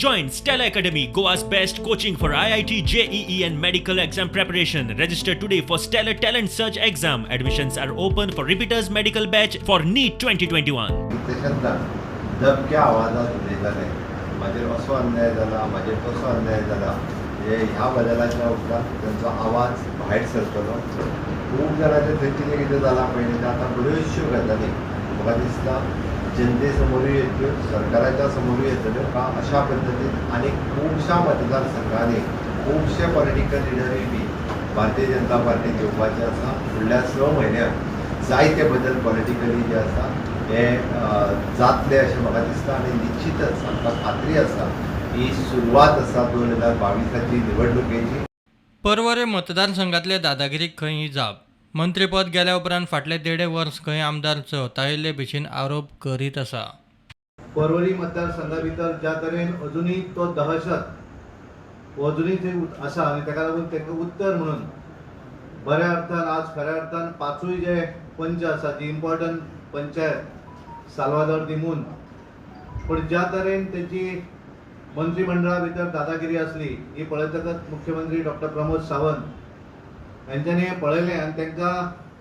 Join Stella Academy, Goa's best coaching for IIT, JEE, and medical exam preparation. Register today for Stellar Talent Search exam. Admissions are open for repeaters medical batch for NEET 2021. तशेंच ना दबक्या आवाजात उलयताले, म्हाजेर असो अन्याय जाला, म्हाजेर तसो अन्याय जाला. हे ह्या बदलाच्या उपरांत तेंचो आवाज भायर सरतलो. खूब जाणांचें थंय कितें कितें जालां पयलीं तें आतां बऱ्योचश्यो गजाली म्हाका दिसता जनते समोरूय येतल्यो, सरकाराच्या समोरूय येतल्यो. का अशा पद्दतीन आनी खुबश्या मतदारसंघांनी खुबशे पॉलिटिकल लिडरूय बी भारतीय जनता पार्टीत येवपाचे आसा. फुडल्या 6 म्हयन्यांत जायते बदल पॉलिटिकली जे आसा हे जातले अशें म्हाका दिसता आनी निश्चितच आमकां खात्री आसा, ही सुरवात आसा 2022आची निवडणुकेची. पर्वरे मतदारसंघातले दादागिरीक खंय ही जाप. मंत्रीपद गेल्या उपरांत फाटले देडे वर्स खंय आमदार चवताळिल्ले भशेन आरोप करीत आसा. पर्वरी मतदारसंघा भितर ज्या तरेन अजुनूय तो दहशत हो अजुनूय थंय आसा आनी ताका लागून तांकां उत्तर म्हणून बऱ्या अर्थान आज खऱ्या अर्थान पांचूय जे पंच आसा, जी इम्पॉर्टंट पंचायत साल्वादोर दिमून, पूण ज्या तरेन तेची मंत्रीमंडळा भितर दादागिरी आसली, ही पळयतकच मुख्यमंत्री डॉक्टर प्रमोद सावंत हेंच्यांनी हें पळयलें आनी तांकां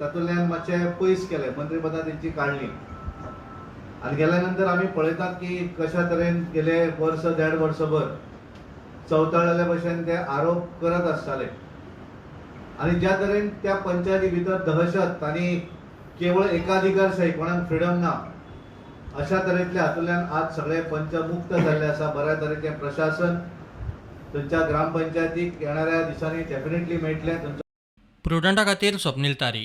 तातूंतल्यान मातशें पयस केलें, मंत्रीपदां तेंची काडलीं. आनी गेल्या नंतर आमी पळयतात की कशा तरेन गेले वर्स देड वर्सभर चवताळ्ळेले भशेन ते आरोप करत आसताले आनी ज्या तरेन त्या पंचायती भितर दहशत आनी केवळ एकाधिकारशाही, कोणाक फ्रिडम ना, अशा तरेतल्या हातूंतल्यान आज सगळे पंच मुक्त जाल्ले आसा. बऱ्या तरेचें प्रशासन थंयच्या ग्रामपंचायतीक येणाऱ्या दिसांनी डेफिनेटली मेळटलें. थंयचो प्रुडंटा खातीर स्वप्नील तारी.